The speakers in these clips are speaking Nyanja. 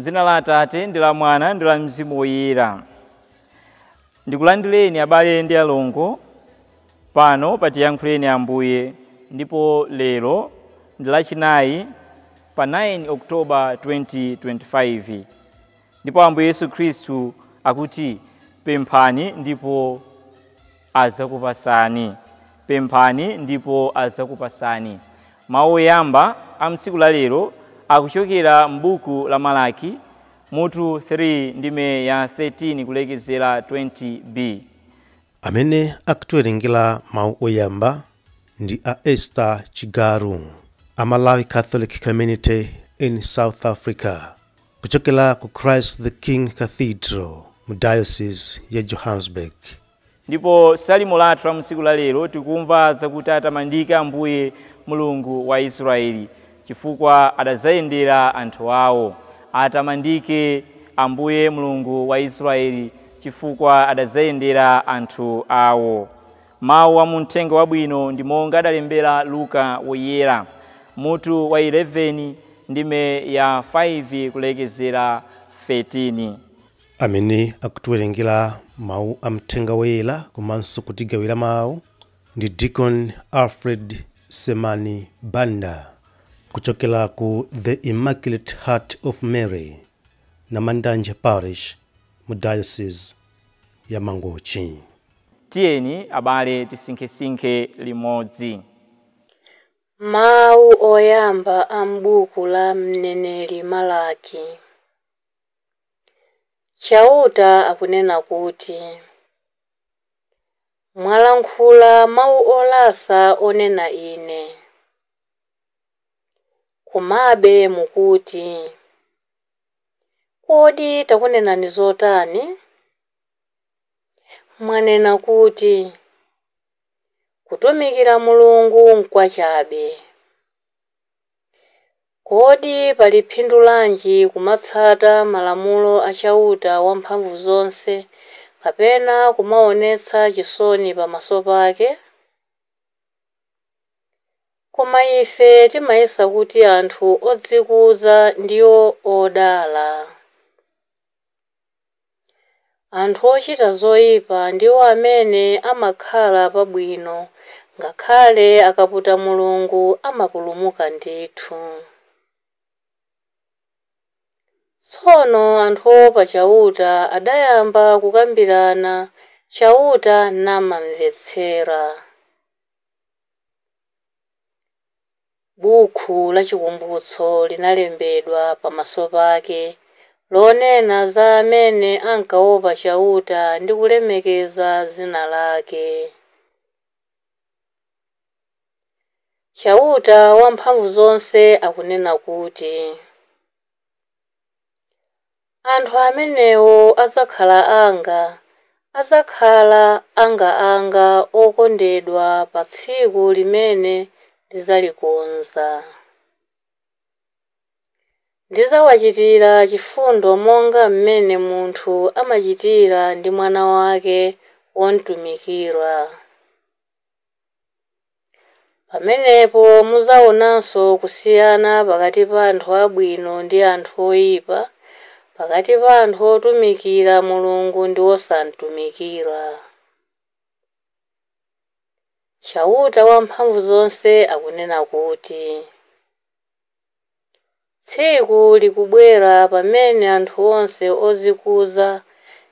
Mzina la Atate ndi la Mwana ndi la Mzimu Woyera. Ndikulandireni abale ndi alongo pano patiyankhuleni Ambuye, ndipo lero ndi lachinayi pa 9 October 2025. Ndipo Ambuye Yesu Khristu akuti pemphani ndipo adzakupasani, pemphani ndipo adzakupasani. Mawu oyamba a mtsiku la lero akuchokera m'buku la Malaki mutu 3 ndime ya 13 kulekezera 20b. Amene akutiwerengera mawu oyamba ndi a Esther Chigaru, a Malawi Catholic Community in South Africa, kuchokera ku Christ the King Cathedral mu Diocese ya Johannesburg. Ndipo salimo lathu la mtsiku la lero tikumva zakuti atamandike Ambuye Mulungu wa Israeli chifukwa adazayendera anthu awo. Atamandike Ambuye Mulungu wa Israeli chifukwa adazayendera anthu awo. Mawu a muthenga wabwino ndi monga adalembera Luka woyera mutu wa 11 ndime ya 5 kulekezera 13. Amene akutiwerengera mawu a mthenga woyera komanso kutigawira mawu ndi Deacon Alfred Semani Banda kuchokera ku The Immaculate Heart of Mary na Mandanje Parish mu Diocese ya Mangochi. Tiyeni abale tisinkhesinkhe limodzi. Mawu oyamba a m'buku la mneneri Malaki. Chauta akunena kuti, mwalankhula mawu olasa onena ine. Komabe mukuti, kodi takunenani zotani? Mwanena kuti, kutumikira Mulungu nkwachabe. Kodi pali phindu lanji kumatsata malamulo a Chauta wamphamvu zonse kapena kumaonetsa chisoni pamaso pake? Koma ife timayesa kuti anthu odzikuza ndiwo odala. Anthu ochita zoyipa ndiwo amene amakhala pabwino, ngakhale akaputa Mulungu amapulumuka ndithu. Tsono anthu opa Chauta adayamba kukambirana, Chauta namamvetsera. Buku la chikumbutso linalembedwa pamaso pake, lonena za amene ankaopa Chauta ndi kulemekeza zina lake. Chauta wamphamvu zonse akunena kuti, anthu amenewo adzakhala anga, adzakhala anga okondedwa pa tsiku limene ndidzalikonza. Ndidzawachitira chifundo monga mmene munthu amachitira ndi mwana wake womtumikira. Pamenepo mudzaonanso kusiyana pakati pa anthu abwino ndi anthu oyipa, pakati pa anthu otumikira Mulungu ndi osamtumikira. Chauta wamphamvu zonse akunena kuti, tsiku likubwera pamene anthu onse odzikuza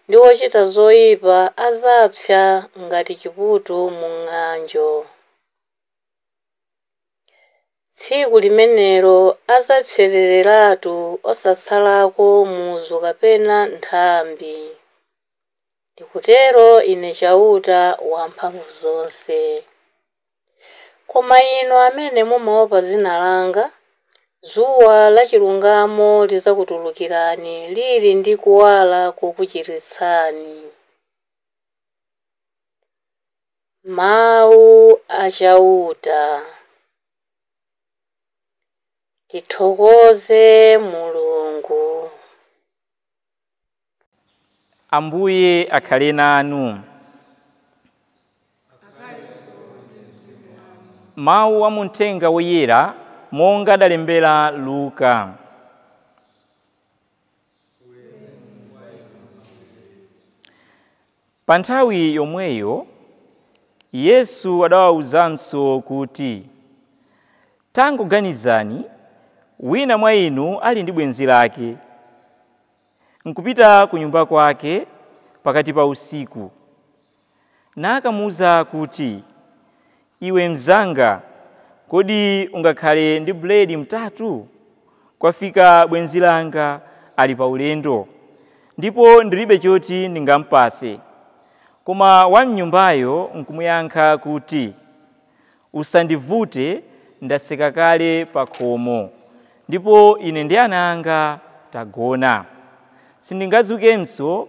ndi ochita zoyipa adzapsa ngati chiputu mu ng'anjo. Tsiku limenelo adzapserereratu osatsalako muzu kapena nthambi. Ndikutero ine Chauta wamphamvu zonse. Koma inu amene mumaopa dzina langa, dzuwa la chilungamo lidzakutulukirani lili ndi kuwala kokuchiritsani. Mawu a Chauta. Tithokoze Mulungu. Ambuye akhale nanu. Mawu a muthenga woyera monga adalembera Luka. Pa nthawi yomweyo Yesu adawawuzanso kuti, tangoganizani, wina mwa inu ali ndi bwenzi lake, nkupita ku nyumba kwake pakati pa usiku, nakamuwuza kuti, iwe mzanga, kodi ungakhale ndi buledi mtatu? Kwafika bwenzi langa ali pa ulendo, ndipo ndilibe choti ndingampase. Koma wamnyumbayo nkumuyankha kuti, usandivute, ndaseka kale pa khomo, ndipo ine ndi ana anga tagona. Sindingazukenso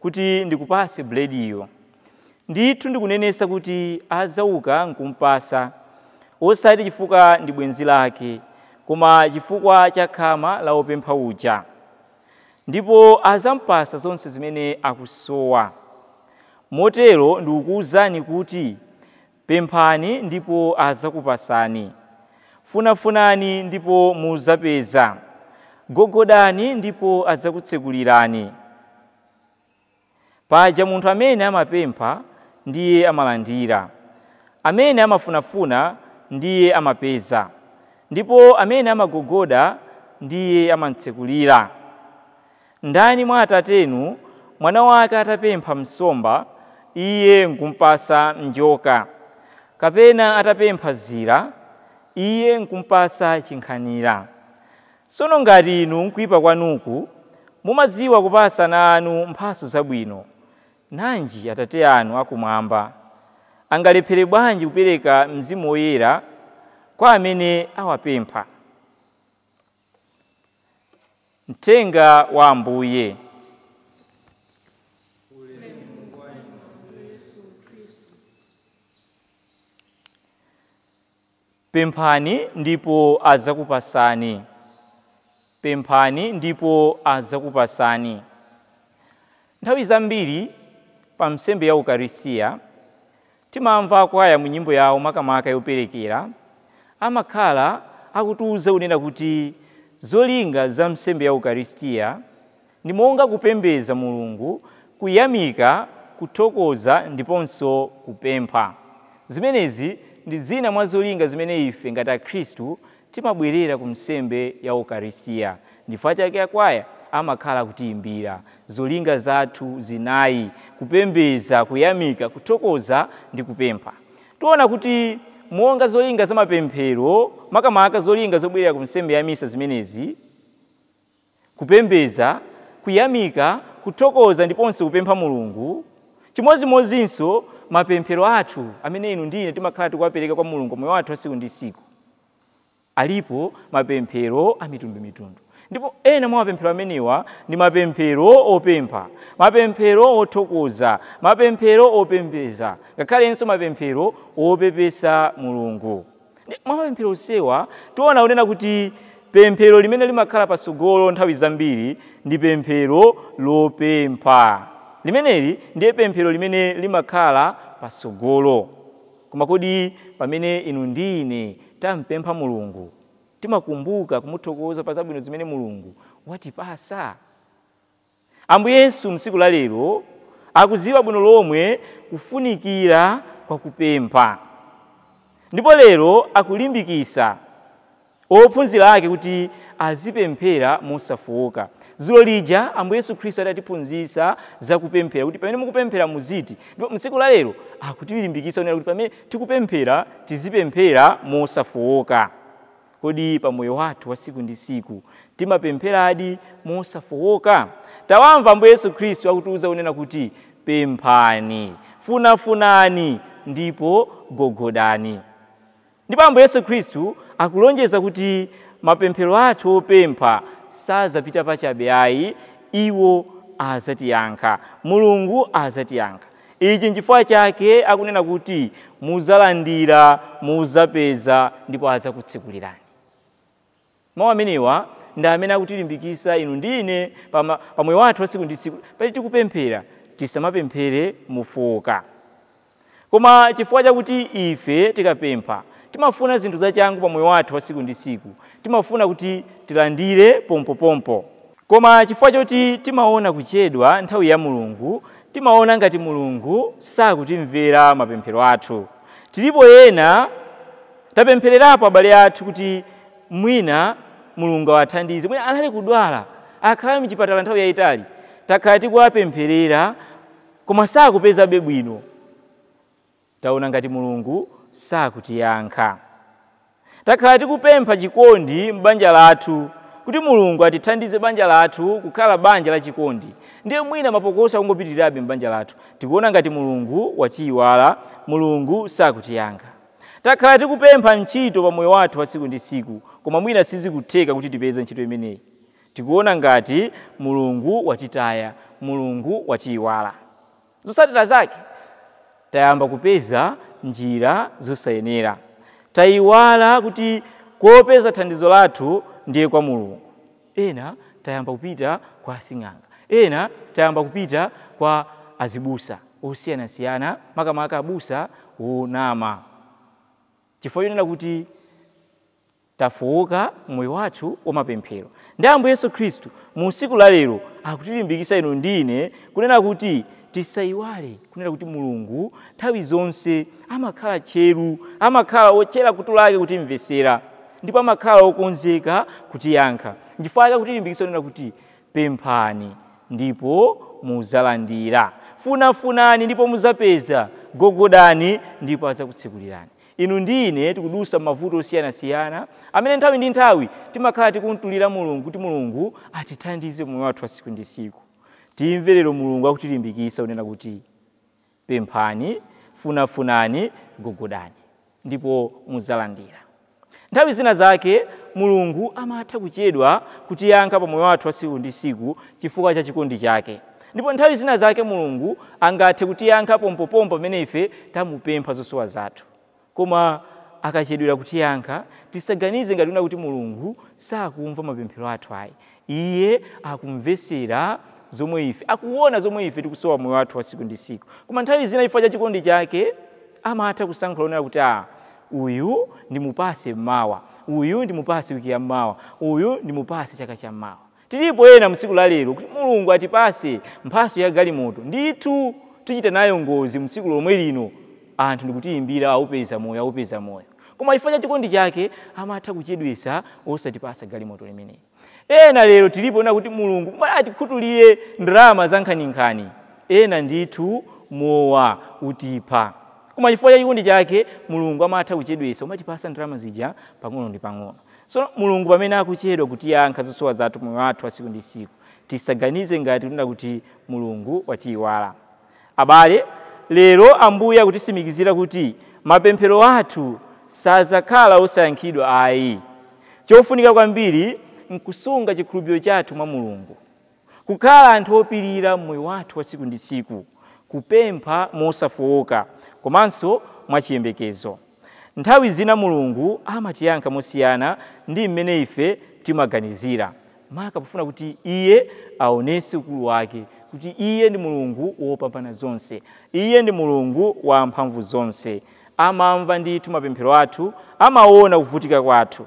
kuti ndikupase bulediyo. Ndithu ndikunenesa kuti adzauka nkumpasa, osati chifukwa ndi bwenzi lake, koma chifukwa cha khama la wopempha uja. Ndipo adzampasa zonse zimene akusowa. Motero ndikukuwuzani kuti, pemphani ndipo adzakupasani, funafunani ndipo mudzapeza, gogodani ndipo adzakutsekulirani. Paja munthu amene amapempha ndiye amalandira, amene amafunafuna ndiye amapeza, ndipo amene amagogoda ndiye amamtsekulira. Ndani mwa atatenu mwana wake atapempha msomba, iye nkumpasa njoka, kapena atapempha zira, iye nkumpasa chinkhanira? Tsono ngati inu nkuyipa kwanuku mumadziwa kupasa ana anu mphatso zabwino, nanji Atate anu akumwamba angalephere bwanji kupereka Mzimu Woyera kwa amene awapempha? Mthenga wa Ambuye. Pemphani ndipo adzakupasani. Pemphani ndipo adzakupasani. Nthawi zambiri pa nsembe ya Ukaristiya timamva akwaya mu nyimbo yawo makamaka yoperekera amakhala akutiuza kunena kuti zolinga za nsembe ya Ukaristiya ndi monga kupembedza Mulungu, kuyamika, kuthokoza ndiponso kupempha. Zimenezi ndi zina mwa zolinga zimene ife ngati Akhristu timabwerera ku nsembe ya Ukaristiya. Ndifukwa chake akwaya amakhala kutiyimbira zolinga zathu zinayi: kupembedza, kuyamika, kuthokoza ndi kupempha. Tiona kuti monga zolinga za mapemphero, makamaka zolinga zobwerera ku nsembe ya misa zimenezi, kupembedza, kuyamika, kuthokoza ndiponso kupempha Mulungu, chimodzimodzinso mapemphero athu amene inu ndi ine timakhala tikuwapereka kwa Mulungu moyo wathu wa tsiku ndi tsiku. Alipo mapemphero a mitundumitundu, ndipo ena mwa mapemphero amenewa ndi mapemphero opempha, mapemphero othokoza, mapemphero opembedza, ngakhalenso mapemphero opepesa Mulungu. Mwa mapemphero onsewa tiona kunena kuti pemphero limene limakhala patsogolo nthawi zambiri ndi pemphero lopempha. Limeneli ndiye pemphero limene limakhala patsogolo. Koma kodi pamene inu ndi ine tampempha Mulungu, timakumbuka kumuthokoza pa zabwino zimene Mulungu watipasa? Ambuye Yesu msiku la lero akudziwa bwino lomwe kufunikira kwa kupempha, ndipo lero akulimbikitsa ophunzira ake kuti azipemphera mosafowoka. Dzulo lija Ambuye Yesu Khristu adatiphunzitsa za kupemphera, kuti pamene mukupemphera muziti. Ndipo msiku la lero akutilimbikitsa kuti pamene tikupemphera tizipemphera mosafowoka. Kodi pamoyo wathu wa tsiku ndi tsiku timapempheradi mosafowoka? Tawamva Ambuye Yesu Khristu akutiuza kunena kuti pemphani, funafunani ndipo gogodani. Ndipo Ambuye Yesu Khristu akulonjeza kuti mapemphero athu opempha sazapita pachabe ayi, iwo azatiyankha, Mulungu azatiyankha. Ichi nchifukwa chake akunena kuti muzalandira, muzapeza ndipo adzakutsekulirani. Mawu amenewa ndi amene akutilimbikitsa inu ndi ine pamoyo wathu wa tsiku ndi tsiku. Pali tikupemphera, tisamapemphere mofowoka. Koma chifukwa chakuti ife tikapempha timafuna zinthu zachangu pamoyo wathu wa tsiku ndi tsiku, timafuna kuti tilandire pompopompo. Koma chifukwa choti timaona kuchedwa nthawi ya Mulungu, timaona ngati Mulungu sakutimvera mapemphero athu. Tilipo ena tapemphererapo abale athu kuti mwina Mulungu awathandize, mwina anali kudwala, akhala mchipatala nthawi yayitali, takhala tikuwapempherera koma sakupezabe bwino. Taona ngati Mulungu sakutiyankha. Takhala tikupempha chikondi m'banja lathu kuti Mulungu atithandize banja lathu kukhala banja la chikondi, ndiye mwina mapokoso akungopitirirabe m'banja lathu. Tikuona ngati Mulungu wachiyiwala, Mulungu sakutiyankha. Takhala tikupempha ntchito pa moyo wathu wa tsiku ndi tsiku, koma mwina sizikutheka kuti tipeze ntchito imeneyi. Tikuona ngati Mulungu watitaya, Mulungu wachiyiwala. Zotsatira zake tayamba kupeza njira zosayenera. Tayiwala kuti kopeza thandizo lathu ndiye kwa Mulungu. Ena tayamba kupita kwa asing'anga, ena tayamba kupita kwa azibusa osiyanasiyana, makamaka abusa wonama, chifukwa chonena kuti tafowoka moyo wathu wamapemphero. Ndi Ambuye Yesu Khristu mu tsiku la lero akutilimbikitsa inu ndi ine kunena kuti tisayiwale kunena kuti Mulungu nthawi zonse amakhala tcheru, amakhala wochera khutu lake kutimvesera, ndipo amakhala wokonzeka kutiyankha. Nchifukwa chake kutilimbikitsa kunena kuti pemphani ndipo muzalandira, funafunani ndipo muzapeza, gogodani ndipo adzakutsekulirani. Inu ndi ine tikudusa mavuto osiyanasiyana amene nthawi ndi nthawi timakhala tikumtulira Mulungu kuti Mulungu atithandize moyo wathu wa tsiku ndi tsiku. Timve lero Mulungu akutilimbikitsa kunena kuti pemphani, funafunani, gogodani ndipo muzalandira. Nthawi zina zake Mulungu amatha kuchedwa kutiyankha pa moyo wathu wa tsiku ndi tsiku chifukwa cha chikondi chake. Ndipo nthawi zina zake Mulungu angathe kutiyankha pompopompo pamene ife tamupempha zosowa zathu. Koma akachedwera kutiyankha, tisaganize ngati kuna kuti Mulungu sakumva mapemphero athu ayi. Iye akumvesera zomwe ife, akuona zomwe ife tikusowa moyo wathu wa tsiku ndi tsiku. Koma nthawi zina chifukwa cha chikondi chake amatha kusankhula kunena kuti uyu ndimupase mmawa, uyu ndimupase wiki ya mmawa, uyu ndimupase chaka cha mmawa. Tilipo ena mtsiku la lero kuti Mulungu atipase mphaso ya galimoto, ndithu tichita nayo ngozi mtsiku lomwe lino, anthu ndikutiyimbira aupeza moyo, aupeza moyo. Koma chifukwa cha chikondi chake amatha kuchedwesa osatipasa galimoto limeneyi. Ena lero tilipo na kuti Mulungu atikhutulire ndalama za nkhaninkhani, ena ndithu mowa utipha. Koma chifukwa cha chikondi chake Mulungu amatha kuchedwesa umatipasa ndalama zija pang'ono ndi pang'ono. So Mulungu pamene akuchedwa kutiyankha zosowa zathu moyo wathu wa tsiku ndi tsiku, tisaganize ngati kunena kuti Mulungu wachiyiwala. Abale, lero Ambuye akutisimikizira kuti mapemphero athu sazakhala osayankhidwa ayi. Chofunika kwambiri nkusunga chikhulupiriro chathu mwa Mulungu, kukhala anthu opirira moyo wathu wa tsiku ndi tsiku, kupempha mosafowoka komanso mwachiyembekezo. Nthawi zina Mulungu amatiyankha mosiyana ndi mmene ife timaganizira, maka pofuna kuti iye aonese ukulu wake, kuti iye ndi Mulungu wopambana zonse, iye ndi Mulungu wa mphamvu zonse. Amamva ndithu mapemphero athu, amaona kuvutika kwathu.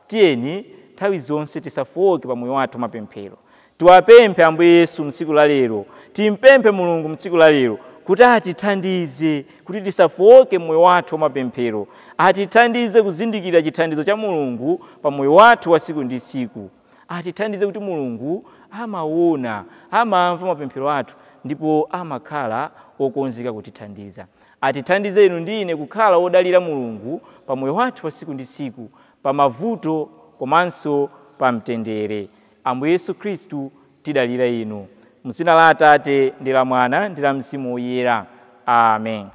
Tiyeni nthawi zonse tisafowoke pa moyo wathu mapemphero. Tiwapemphe Ambuye Yesu mtsiku la lero, timpemphe Mulungu mtsiku la lero kuti atithandize kuti tisafowoke moyo wathu mapemphero, atithandize kuzindikira chithandizo cha Mulungu pa moyo wathu wa tsiku ndi tsiku, atithandize kuti Mulungu amaona, amamva mapemphero athu ndipo amakhala okonzeka kutithandiza. Atithandize inu ndi ine kukhala wodalira Mulungu pa moyo wathu wa tsiku ndi tsiku, pa mavuto komanso pa mtendere. Ambuye Yesu Khristu tidalira inu. Mdzina la Atate ndi la Mwana ndi la Mzimu Woyera. Amen.